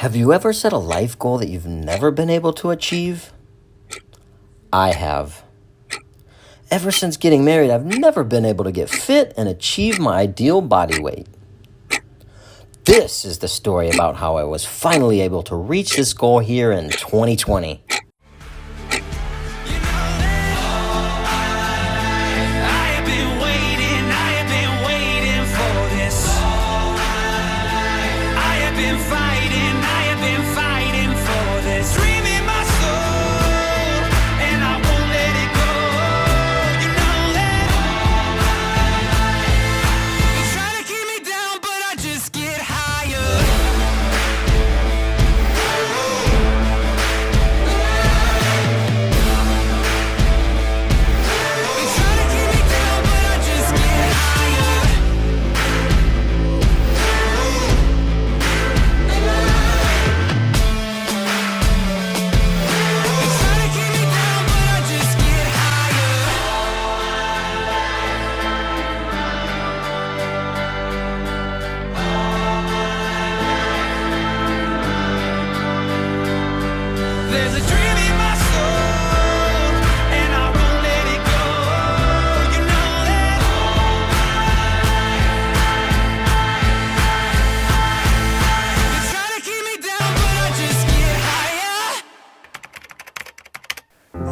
Have you ever set a life goal that you've never been able to achieve? I have. Ever since getting married, I've never been able to get fit and achieve my ideal body weight. This is the story about how I was finally able to reach this goal here in twenty twenty.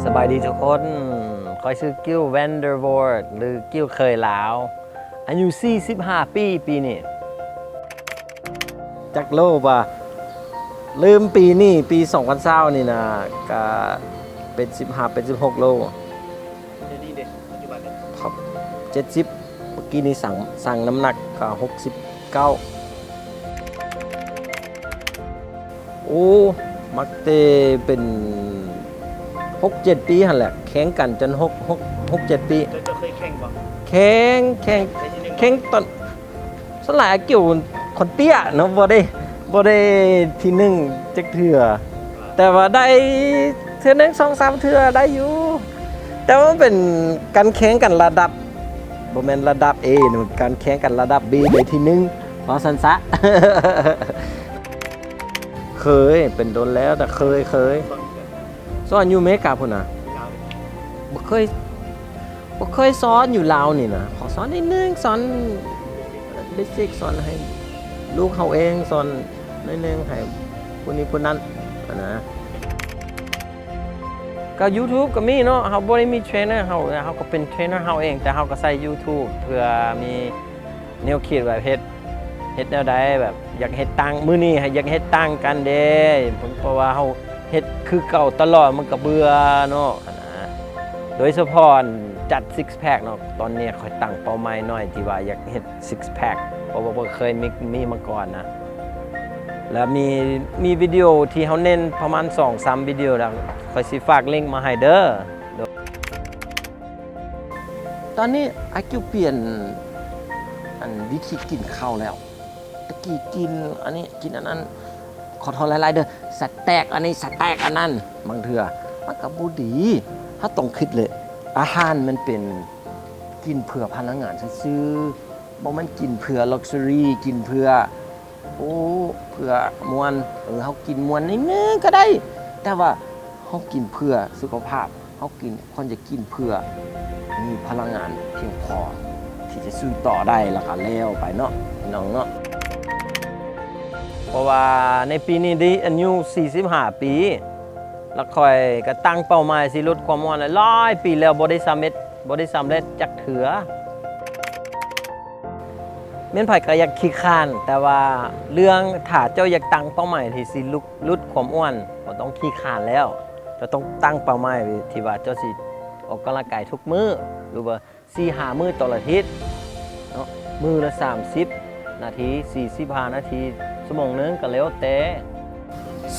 ສະບາຍດີທຸກຄົນ, ຂ້ອຍຊື່ ກິວ ແວນເດີວອດ ຫຼື ກິວເຄີຍລາວ, ອາຍຸສີ່ສິບຫ້າປີ ປີນີ້. ຈັກໂລວ່າ ລືມປີນີ້ ປີສອງພັນຊາວນີ້ນະ ກະເປັນສິບຫ້າ ເປັນສິບຫົກໂລ. ເຈັດສິບ ເມື່ອກີ້ນີ້ຊັ່ງ ຊັ່ງນ້ຳໜັກກະຫົກສິບເກົ້າ. ໂອ້ ມັກແຕ່ເປັນຫົກເຈັດປີຫັ້ນແຫຼະ, ແຂ່ງກັນຈົນຫົກ ຫົກ ຫົກເຈັດປີ. ເຈົ້າ ເຈົ້າເຄີຍແຂ່ງບໍ່? ແຂ່ງ ແຂ່ງ ໄດ້ທີໜຶ່ງບໍ່? ແຂ່ງຕອນ ສ່ວນຫຼາຍອາກິວຄົນເຕ້ຍເນາະ ບໍ່ໄດ້ ບໍ່ໄດ້ທີໜຶ່ງຈັກເທື່ອ, ແຕ່ວ່າໄດ້ເທື່ອໜຶ່ງສອງສາມເທື່ອໄດ້ຢູ່, ແຕ່ວ່າມັນເປັນການແຂ່ງກັນລະດັບ ບໍ່ແມ່ນລະດັບ A ນະ, ການແຂ່ງກັນລະດັບ B ໄດ້ທີໜຶ່ງ ວ່າຊັ້ນຊະ. ເຄີຍ ເປັນດົນແລ້ວ ແຕ່ເຄີຍ ເຄີຍ ສອນຢູ່ເມກາພຸ້ນນະ. ບໍ່ເຄີຍ ບໍ່ເຄີຍສອນຢູ່ລາວນີ້ນະ, ຂໍສອນໜ້ອຍໜຶ່ງ ສອນເບສິກ ສອນໃຫ້ລູກເຮົາເອງ, ສອນໜ້ອຍໜຶ່ງໃຫ້ຜູ້ນີ້ຜູ້ນັ້ນຫັ້ນນະ. ກໍ YouTube ກໍມີເນາະ, ເຮົາບໍ່ໄດ້ມີເທຣນເນີ ເຮົາ ເຮົາກໍເປັນເທຣນເນີເຮົາເອງ, ແຕ່ເຮົາກໍໃຊ້ YouTube ເພື່ອມີ ແນວຄິດວ່າເຮັດ ເຮັດແນວໃດ ແບບຢາກເຮັດຕ່າງ ມື້ນີ້ໃຫ້ ຢາກເຮັດຕ່າງກັນເດ້, ເພາະວ່າເຮົາເຮັດຄືເກົ່າຕະຫຼອດມັນກໍເບື່ອເນາະ ຫັ້ນນະ. ໂດຍສະເພາະອັນຈັດຊິກແພັກເນາະ, ຕອນນີ້ຂ້ອຍຕັ້ງເປົ້າໝາຍໜ້ອຍທີ່ວ່າຢາກເຮັດຊິກແພັກ ເພາະວ່າບໍ່ເຄີຍມີ ມີມາກ່ອນນະ. ແລ້ວມີ ມີວິດີໂອທີ່ເຮົາເນັ້ນປະມານສອງສາມວິດີໂອ ແລ້ວຂ້ອຍຊິຝາກລິ້ງມາໃຫ້ເດີ. ຕອນນີ້ອາກິວປ່ຽນອັນວິທີກິນເຂົ້າແລ້ວ. ແຕ່ກີ້ກິນອັນນີ້ກິນອັນນັ້ນ, ຂໍໂທດຫຼາຍໆເດີ, ສະເຕັກອັນນີ້ ສະເຕັກອັນນັ້ນ, ບາງເທື່ອມັນກໍບໍ່ດີ. ເຮົາຕ້ອງຄິດເລີຍ, ອາຫານມັນເປັນ ກິນເພື່ອພະລັງງານຊື່ໆ, ບໍ່ແມ່ນກິນເພື່ອລັກເຊີຣີ, ກິນເພື່ອ ໂອ້ ເພື່ອມ່ວນ. ເອີ ເຮົາກິນມ່ວນໜ້ອຍໜຶ່ງກໍໄດ້, ແຕ່ວ່າເຮົາກິນເພື່ອສຸຂະພາບ, ເຮົາກິນ ຄວນຈະກິນເພື່ອມີພະລັງງານພຽງພໍທີ່ຈະສູ້ຕໍ່ໄດ້ ແລ້ວກໍແລ້ວໄປເນາະ ພີ່ນ້ອງເນາະ. ເພາະວ່າໃນປີນີ້ເດ ອາຍຸສີ່ສິບຫ້າປີ ແລ້ວຂ້ອຍກໍຕັ້ງເປົ້າໝາຍຊິຫຼຸດຄວາມອ້ວນຫຼາຍໆປີແລ້ວ ບໍ່ໄດ້ສຳເລັດ ບໍ່ໄດ້ສຳເລັດຈັກເທື່ອ. ແມ່ນໃຜກໍຢາກຂີ້ຄ້ານ, ແຕ່ວ່າເລື່ອງຖ້າເຈົ້າຢາກຕັ້ງເປົ້າໝາຍທີ່ຊິຫຼຸດ ຫຼຸດຄວາມອ້ວນ ບໍ່ຕ້ອງຂີ້ຄ້ານແລ້ວ. ເຈົ້າຕ້ອງຕັ້ງເປົ້າໝາຍທີ່ວ່າເຈົ້າຊິອອກກຳລັງກາຍທຸກມື້ ຫຼືວ່າສີ່ຫ້າມື້ຕໍ່ອາທິດເນາະ, ມື້ລະສາມສິບນາທີ ສີ່ສິບຫ້ານາທີ ຊົ່ວໂມງໜຶ່ງ ກໍແລ້ວແຕ່.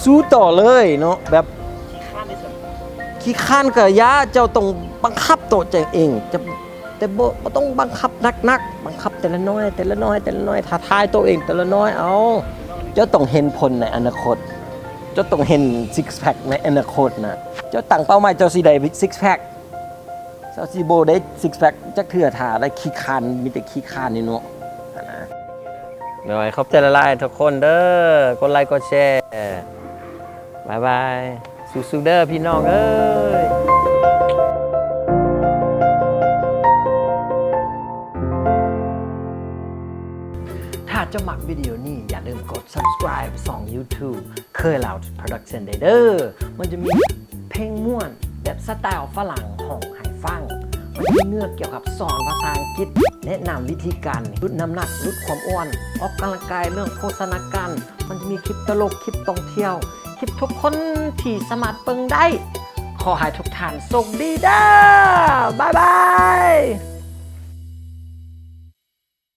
ສູ້ຕໍ່ເລີຍເນາະ, ແບບ ຂີ້ຄ້ານກໍຢ່າ, ເຈົ້າຕ້ອງບັງຄັບໂຕເຈົ້າເອງ. ຈະ ແຕ່ບໍ່ ບໍ່ຕ້ອງບັງຄັບໜັກໆ, ບັງຄັບແຕ່ລະໜ້ອຍ ແຕ່ລະໜ້ອຍ ແຕ່ລະໜ້ອຍ, ທ້າທາຍໂຕເອງແຕ່ລະໜ້ອຍເອົາ. ເຈົ້າຕ້ອງເຫັນຜົນໃນອະນາຄົດ, ເຈົ້າຕ້ອງເຫັນຊິກແພັກໃນອະນາຄົດນະ. ເຈົ້າຕັ້ງເປົ້າໝາຍເຈົ້າຊິໄດ້ຊິກແພັກ, ເຈົ້າຊິບໍ່ໄດ້ຊິກແພັກຈັກເທື່ອ ຖ້າໄດ້ຂີ້ຄ້ານ, ມີແຕ່ຂີ້ຄ້ານນີ້ເນາະ ຫັ້ນນະ. ໂດຍ ຂອບໃຈຫຼາຍໆທຸກຄົນເດີ ກົດໄລກົດແຊ ບາຍບາຍ ສູ້ໆເດີພີ່ນ້ອງເອີຍ. ຖ້າເຈົ້າມັກວິດີໂອນີ້ ຢ່າລືມກົດ Subscribe ຊ່ອງ YouTube ເຄີຍລາວ Production ໄດ້ເດີ. ມັນຈະມີເພງມ່ວນແບບສະໄຕລ໌ຝຣັ່ງຮ້ອງໃຫ້ຟັງ, ມັນຈະມີເນື້ອກ່ຽວກັບສອນພາສາອັງກິດ, ແນະນຳວິທີການຫຼຸດນ້ຳໜັກ, ຫຼຸດຄວາມອ້ວນ, ອອກກຳລັງກາຍ, ເລື່ອງໂພຊະນາການ, ມັນຈະມີຄລິບຕະຫຼົກ, ຄລິບທ່ອງທ່ຽວ, ຄລິບທຸກຄົນທີ່ສາມາດເບິ່ງໄດ້. ຂໍໃຫ້ທຸກທ່ານໂຊກດີເດີ. ບາຍບາຍ.